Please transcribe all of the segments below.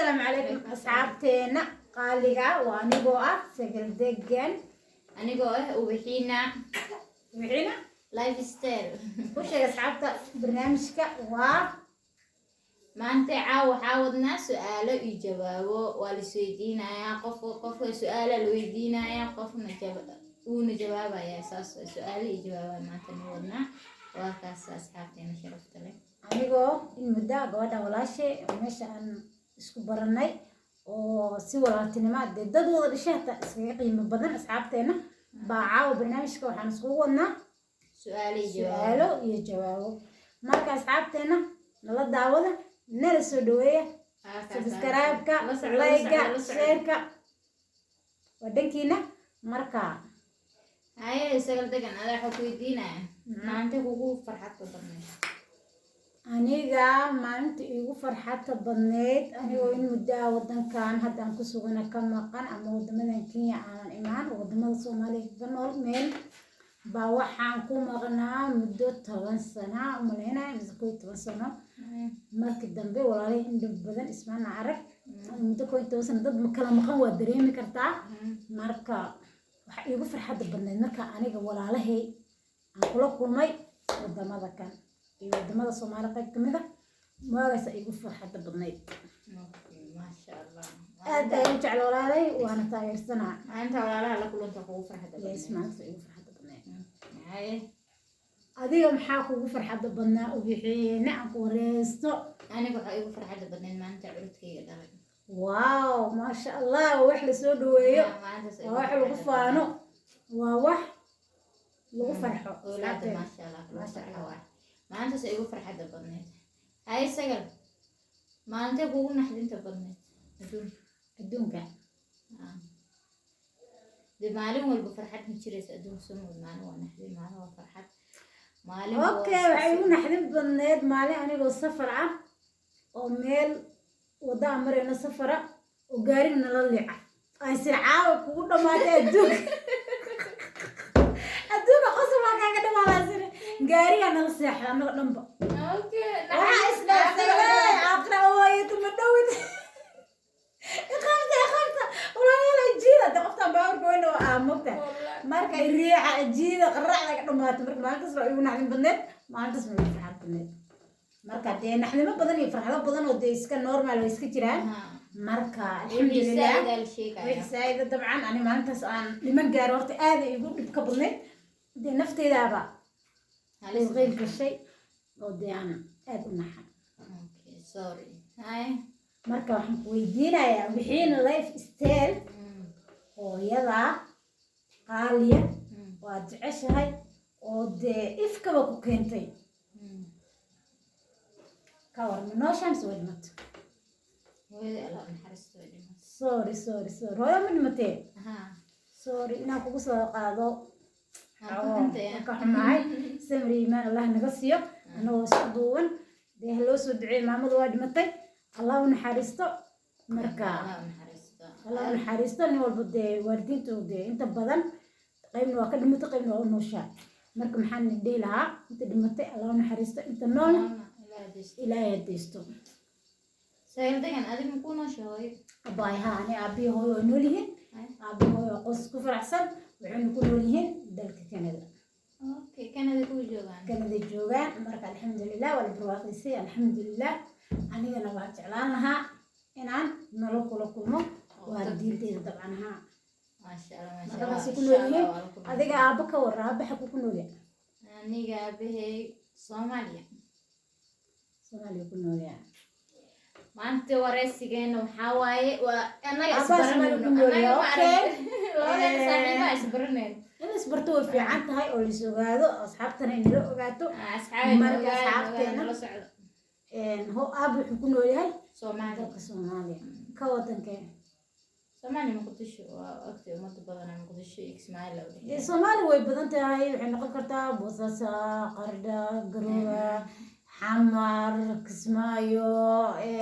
Assalaamu calaykum, asxaabteena qaaliga. Waa anigoo ah Sagal Degan. Anigoo ah Ubixiina. Wixiina Lifestyle. U sheeg asxaabta barnaamijka waa. Maanta caawa waxaa wadnaa su-aalo iyo jawaabo. Waa la isweydiinayaa, qofka qofka su-aala la weydiinayaa, qofna wuuna jawaabayaa. Saas su-aalo iyo jawaaba maanta nu wadnaa. Waa kaas, asxaabteena sharafta leh. Anigoo in muddo gabadha walaashay oo meesha aan isku baranay oo si walaaltinimo dee dad wada dhashay hataa iskaga qiimo badan, asxaabteena baa caawa barnaamijka waxaan iskugu wadnaa su-aalo iyo jawaabo. Su-aalo iyo jawaabo. Marka asxaabteena, nala daawada, nala soo dhaweeya. Waa kaas. Subscribe-ka, La socdo, la like-ga, socdo, la socdo. share-ka waa dhankiina marka. Haye, Sagal Degan, adaa waxaa ku weydiinaya, maanta kugu farxadka badnayd? Aniga maalinta iigu farxadta badneyd, anigoo in muddo ah wadankan hadda aan ku sugana ka maqan, ama wadamadan Kenya aanan imaan, wadamada Soomaaliya kaga nool meel baa waxaan ku maqnaa muddo 10 sano umaleynaya mise 11 sano. Markii dambe walaalay indho badan ismaana arag muddo 11 sano, dad ma kala maqan, waa dareemi kartaa. Marka waxaa iigu farxadda badneyd marka aniga walaalahay aan kula kulmay wadamada kan iyo wadamada Soomaaliya qayb kamid a, maagaasa iigu farxadda badnayd. Okay, maasha Allah. Aad ayaan u jecla walaalay, waana taageersanaa. Maalinta walaalaha la kulanta kugu farxadda Yes. badnayd. Maalintaas iigu farxadda badnayd. Haye. Adiga maxaa kugu farxadda badnaa, Ubixiine, aan ku wareysto? Aniga waxaa igu farxadda badnayd maalinta curudkayga dhalay. Wow, maasha Allah! Waa wax lasoo dhaweeyo. Maalintaas igu waa wax lagu farxadda faano, badnayd. waa wax lagu farxo. Awlaadda. Asxaabteena. Maasha Allah, lagu Maasha farxo. Allah. Waay, maalintaas igu farxadda badnayd. Haye Sagal, maalintee kugu naxdinta badnayd adduunka? Adduunka? Ah. Dee maalin walba farxad ma jiraysa adduunka, soo mood. Maalin waa naxdin, maalin waa farxad, maalin waa Okay, waxay igu naxdin badneed maalin anigoo safar ah oo meel wadda aan marayno safara oo gaari nala liica, aan sircaawa kugu dhamaatay adduunka. Adduunka qosol baa kaaga dhamaada, sir gaarigaa nala seexda annaga dhanba. Waxaa isdhaafsaday aakhira ooyatu ma dhowid. Iqabta, iqabta, walaalayaal, ajiida de qoftaan baaburka weyn oo ah mogta. Marka riixa, ajiida, qaracda ka dhamaato. Marka maalintaas baa igu naxdin badneed, maalintaas baa igu farxad badneed. Marka dee naxdimo badan iyo farxado badan oo dee iska normal way iska jiraan. Marka alxamdulilah. Wixii la sheegaya. Wixii saa'ida dabcan ani maalintaas aan dhiman gaaro horta aad ay igu dhibka badneyd. Dee nafteydaaba Halis. Qeyb gashay oo dee aan aad u naxay. Okay, sorry. Haye. Marka waxaan ku weydiinayaa, Wixiina Lifestyle, hooyadaa qaaliya waad jeceshahay oo dee ifkaba ku keentay, ka warma, nooshaa mise way dhimatay? Hooyada Allah u naxariisto, way dhimatay. Sorry, sorry, sorry. Hooyo ma dhimatee? Ha. Sorry inaan kugu soo qaado. Waan ku xuntay. Waan ka xumahay. Samri iimaan Allah naga siiyo annagoo isku duuban. Dee ha loo soo duceeyey, maamadu waa dhimatay, Allah u naxariisto. Marka Allah u naxariisto. Allah u naxariisto. Nin walba dee waalidiintu dee inta badan qaybna waa ka dhimatay, qaybna waa u nooshaa. Marka maxaan dhihi lahaa? Inta dhimatay Allah u naxariisto, inta noolna Ilaahay deysto. Ilaahay ha deysto. Sagal Degan, adiga ma kuu noosha hooyo? Abaay, haa, ani aabbihi hooyo waa nool yihiin. Aabbihi hooyo waa qoys ku faraxsan, waxayna ku nool yihiin dalka Canada. Okay, Canada kuu joogaan. Canada joogaan. Marka alxamdulilah, waa la barwaaqaysay, alxamdulilah. Anigana waa jeclaan lahaa inaan nolol kula kulmo waalidiinteyda dabcan, haa. Maasha Allah, maasha Marka Allah. waxaasay ku Insha nool yihiin. Allah waa la kulmi. Adiga aabba ka warra, aabba xaguu ku nool yahay? Aniga aabahey Soomaaliya. Soomaaliya ku nool yahay. Maanta wareysigeena waxaa waaye waa annaga Aabbaha Soomaaliya ku nool isbaranayno. yahay, Annaga ma okay. aragtay, labadeena saaxiibaha isbaranayno. In isbarto way fiican tahay oo lais ogaado, asxaabtana in la ogaato. Asxaabi. Marka asxaabteena la socdo. Ho aab wuxuu ku nool yahay Soomaaliya. Dalka Soomaaliya, ka wadankee? Soomaaliya, Muqdisho. Waa ogtay umada badanaa Muqdisho iyo Kismaayo la Dee udhexeeya. Soomaali way badan tahay, waxay noqon kartaa Boosaaso, Qardha, Garowe, Xamar, Kismaayo.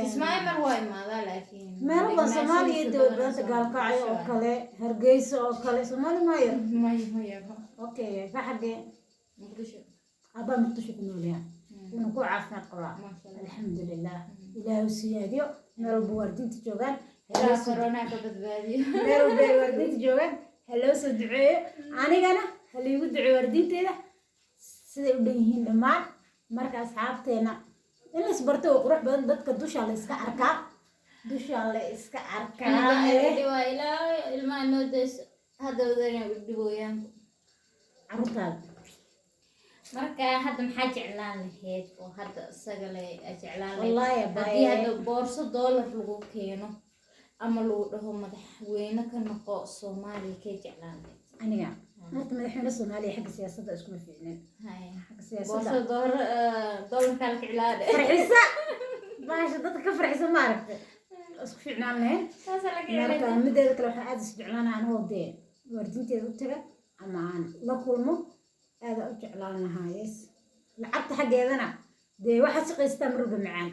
Kismaayo mar waa imaadaa, laakiin Meelo badan Soomaaliya degmaashiisa dee way badanaa badanta. Gaalkacyo oo Muqdisho. kale, Hargeysa oo kale, Soomaali maayo. Maya, maya. Okay, ka xaggee? Muqdisho. Abbaa Muqdisho ku nool yahay, wuuna ku caafimaad qabaa. Maasha Allah. Alxamdulilah, Ilaahu siyaadiyo. Meel walba waalidiinta joogaan, Ilaa corona ka badbaadiyo. Meel walba ay waalidiinta joogaan ha loo soo duceeyo, anigana ha liigu duceeyo waalidiinteeda siday u dhan yihiin dhammaan. Marka asxaabteena, in la isbarto waa qurux badan. Dadka dusha la iska arkaa, dusha la iska arkaa. Waa ilaa ilmaha noo dayso hadda wadana u dhibooyaan. Carruurtaada. Marka hadda maxaa jeclaan lahayd oo hadda isaga le jeclaan lahayd? Wallaahi Haddii abaaye, hadda boorso doolar lagu keeno ama lagu dhaho madaxweyne ka noqo Soomaaliya, kee jeclaan lahayd? Aniga horta madaxweyne Soomaaliya xagga siyaasadda iskuma fiicnin. Haya. Xagga siyaasadda. Boorso doolar, doolarkaa la kiclaade. Farxisa bahasha dadka ka farxisa, ma aragtay, isku fiicnaan lahayn. Saasa la Marka kiclaade. Mideeda kale, waxaan aada is jeclaanaha anigoo dee waalidiinteeda u taga ama aan la kulmo, aada u jeclaan lahaa. Yes, lacagta xaggeedana dee waxaad shaqaystaa mar walba macaan,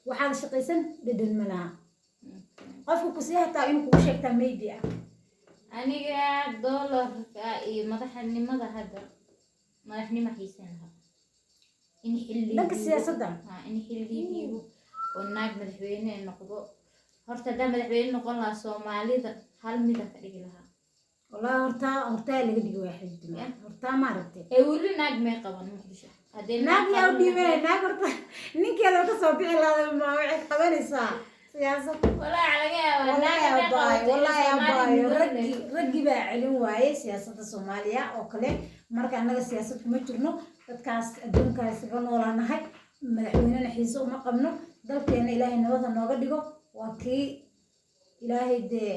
waxaad shaqaysan dhadhan ma laha. Qofka kusii hataa inuu kugu sheegtaa maybe ah. Aniga doolarka iyo madaxnimada, hadda madaxnimo xiisan lahaa in xilli Dhanka siyaasadda. Ha, in xilli dhiibo oo naag madaxweyne noqdo. Horta haddaan madaxweyne noqon lahaa Soomaalida, hal mida ka dhigi lahaa. Wallahi hortaa hortaa laga dhigi waa xididma. Hortaa, maaragtay. Ee weli naag may qaban Muqdisho haddii Naag yaa u qaban dhiibanaya lahaa- naag? Horta ninkeeda ka soo bixi lahada, ma waxay qabanaysaa siyaasad? Walaahi laga yaabaa naag Wallaahi hadday abaayo, qabato inay wallaahi Soomaaliya abaayo, mudan raggii raggii baa celin waayey siyaasadda Soomaaliya oo kale. Marka annaga siyaasad kuma jirno, dadkaas adduunkaas kaga noolaanahay. Madaxweynena xiise uma qabno. Dalkeena Ilaahay nabada nooga dhigo. Waa kii Ilaahay dee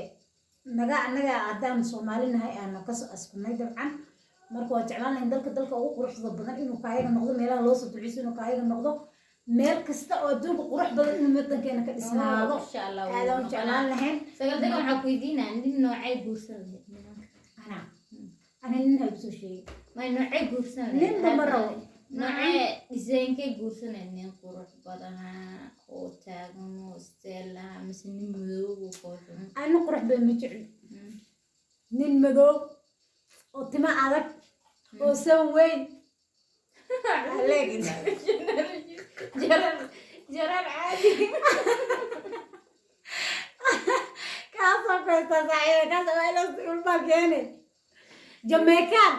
naga annaga haddaan Soomaali nahay aanu kasoo askunay dabcan. Marka waa jeclaan lahayn dalka ugu quruxda badan inuu kaayaga noqdo, meelaha loo soo duceyso inuu kaayaga noqdo, meel kasta oo adduunka qurux badan inuu wadankeena ka dhisnaado. Insha Allah wuu Aadaan u noqonaa. jeclaan lahayn. Sagal Degan, waxaa ku weydiinaa, nin noocay guursan lahayd nimanka? Ana nin ha igu soo sheegay. May, noocay guursan lahayd? Ninba ma rabo. Noocee designkay guursan lahayd? Nin qurux badanaa oo taagan oo style lahaa, mise nin madow oo foolxun? Ani qurux badan ma jecli. Nin madow oo timo adag oo san weyn. Leegid. Jarar jarar caadi. Kaasoo kaysta saaxiiba, kaas waa ila ulbaa keene Jamaican.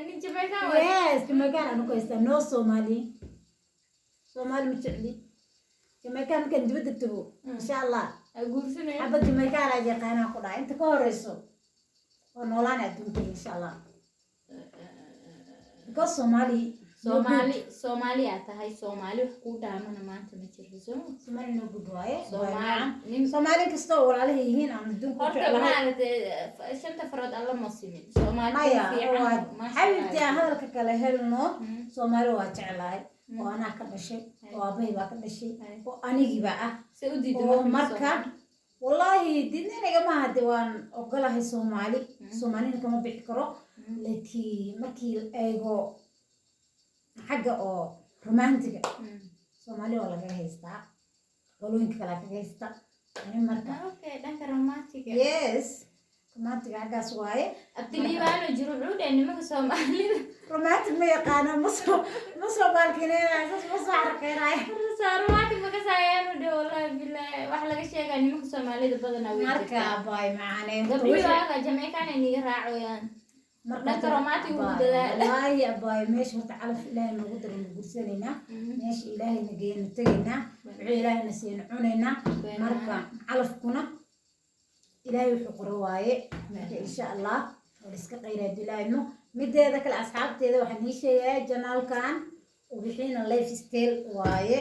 Nin Jamaican waa. Yes, Jamaican anu ku haystaa. No Somali, Soomaali ma jecli. Jamaican markaan dibadda tago, insha Allah. Ha guursanaya. Xabad Jamaican aa yaqaanaa ku dhaca. Inta ka horeyso waa noolaan adduunka, insha Allah, because Somali no good. Soomaali Soomaali aa tahay, Soomaali wax kuu dhaamana maanta ma jirto, soo ma? Somali no good waaye. Soomaali nin Soomaali kastoo walaalaha yihiin aan adduunka u Horta jeclahay. maaragtay, shanta farood alla ma simin Soomaali. Maya fiican waa maasha xabiibti, Allah. aan hadalka kale helno. Soomaali waa jeclahay oo anaa ka dhashay oo aabbahay baa ka dhashay oo anigiiba ah. Se u diido Oo marka? Marka wallaahi diidnaynaga maaha de, waan ogolahay Soomaali. Soomaalina kama bixi karo, laakiin markii la eego xagga oo romantiga, Soomaali waa laga haystaa, qolooyinka kale kaga haysta. Ani marka Okay, dhanka romantiga. Yes, romantiga xaggaas waaye. Abtiliibaano jiro wuxuu dhahay nimanka Soomaalida Romantic ma yaqaana, ma soo baalkineenayo, saas ma soo xarqeenayo. Romantic ma kasaayaanu dhe. Wallahi billahi, wax laga sheegaa nimanka Soomaalida badanaa way Marka jirtaa. Baay macaane. Gabdhihi waaga Jamaican ay niga raacayaan. Marka Dhanka romantic ugu abaay, dadaala. Wallaahi abaay, meesha horta calaf Ilaahay noogu daray nu gursanaynaa, meesha Ilaahay na geeyana tegaynaa, wuxuu Ilaahay na siiyana cunaynaa. Marka calafkuna Ilaahay wuxuu qoro waaye. Marka insha Allah waa iska qayraa dilaayno. Mideeda kale, asxaabteeda, waxaan ii sheegayaa channelkan Ubixiina Lifestyle waaye.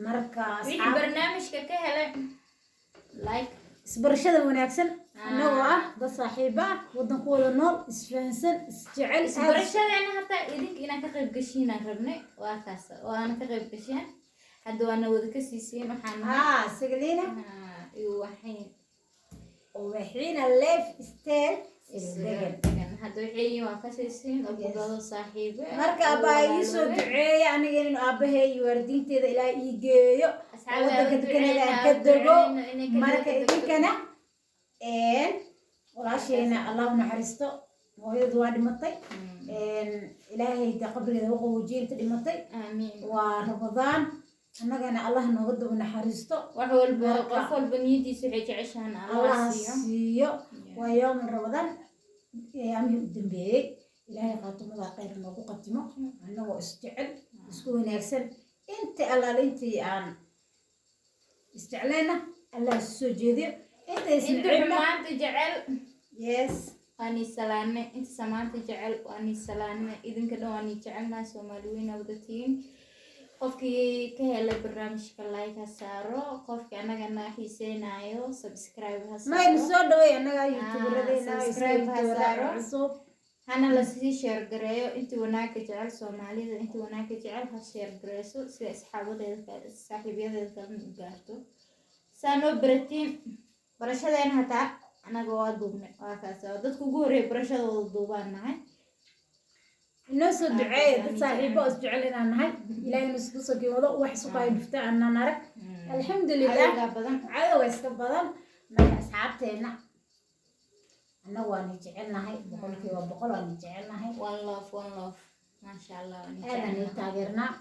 Marka Wixii asxaab barnaamijka ka helay, like. Isbarashada wanaagsan, annagoo ah dad saaxiibo ah, waddan ku wada nool, isfahansan, isjecel aad. Isbarashadeena hataa idinka inaan ka qayb gashiinaan rabnay, waa kaas, waana ka qayb gasheen. Hadda waana wada ka siisiin waxaan nahay. Haa, Sagalina. Iyo waxayn. Ubixiina Lifestyle Isdegan. Hadda waxay yihiin waa ka siisiin oo kudado saaxiibo. Marka abaa ii soo duceeya aniga inuu aabbahay iyo waalidiinteeda Ilaahay ii geeyo Asxaabi, waddanka aan dukanada aan ka duceyna, dego. duceyna inay ka Marka degto. idinkana walaasheena Allah u naxariisto, hooyadu waa dhimatay. Ilaahay de qabrigeeda u qaboojiye inta dhimatay. Aamiin. Waa Ramadaan. Annagana Allah nooga daba naxariisto. Wax walba qof walba niyadiisa waxay jeceshahan Allah Allah siiyo. Siiyo. Waa yoomin Ramadaan, ayaamihii u dambeeyey. Ilaahay qaatumada khayr noogu qatimo, annagoo isjecel, isku wanaagsan. Inta Allaale intii aan isjecleyna Allah isu soo jeediyo, inta inta isnecebna xumaanta jecel waanii salaane, inta samaanta jecel waanii salaane, idinka dhan waanii jecelnahay. Soomaali weyna wadatiin. Qofkii ka helay barnaamijka like ha saaro, qofkii anagana xiiseynayo subscribe ha maynu saaro. Soo dhaway annaga youtuberadeyna. Subscribe ha saaro. Cusub. Hana lasii share gareeyo. Intii wanaagga jecel Soomaalida, intii wanaagga jecel ha share gareyso sida asxaabadeeda saaxiibadeeda kalena u gaarto. Saa noo baratiin barashadeena, hataa anaga waa duubnay, waa kaas oo dadka ugu horreeya barashadooda duubaan nahay. Inoo soo duceeya, dad saaxiibo oo isjecel inaan nahay. Ilaahay inuu isku soo wado, wax isku qayo dhufta aanan arag, alxamdulilah. Cadowgaa badan. Cadowga iska badan. Marka asxaabteena, annagu waana jecelnahay, 100% waana jecelnahay. One love, one love, maasha Allah, waan aadaan ii jecelnahay. Taageernaa.